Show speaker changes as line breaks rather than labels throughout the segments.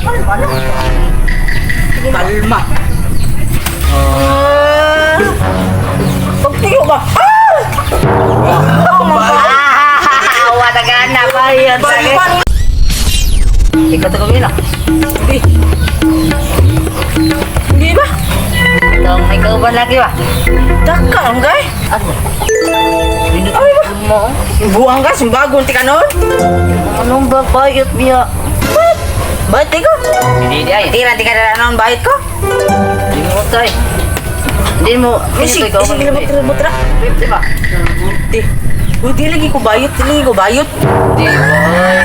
Kalma. Kalma. Ah! Pagtuyo ba? Ah!
Ah, wala ka na bayot.
Balipan!
Ikaw to kami na.
Hindi. Hindi ba?
Tong ikaw ba lagi ba?
Taka ang gay.
Ano?
Ay ba?
Mo?
Buang ka, sumbagon ti ka noon.
Anong ba bayot niya?
Bayot ti ko.
Hindi di ay.
Tira ti ka na noon, bayot ko.
Hindi mo tay. Hindi mo.
Isig, isig na butra butra.
Di ba?
Di. Uy, di lagi ko bayot, di lagi ko bayot.
Di boy.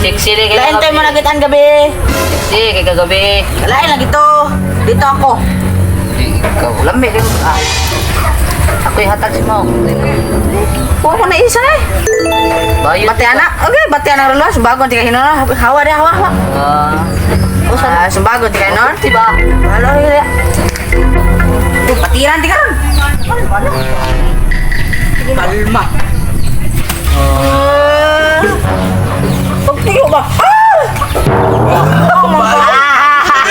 Sexy lagi.
Lain tayo mo nagitaan gabi.
Sexy kay kagabi.
Lain lagi to. Dito ako.
Di ikaw lami kay ah. Ako'y hatag si mo.
Kuha ko na isa eh.
Bayot.
Bati anak. Okay, bati anak relo. Sumbagon ti ka hinon. Hawa di hawa hawa.
Ah.
Ah, sumbagon ti ka hinon.
Di ba?
Halo, halo. Patiran ti ka ron. Kalma. Ah! Pagtuyo ba? Ah!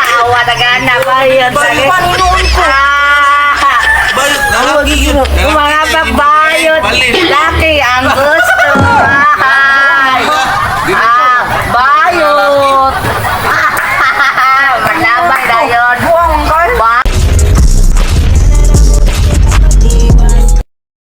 Ah, wala ka na bayot.
Balipan noon ko.
Ah!
Bayot na lagi yun.
Mga babayot,
Balin.
laki ang gusto. Ah!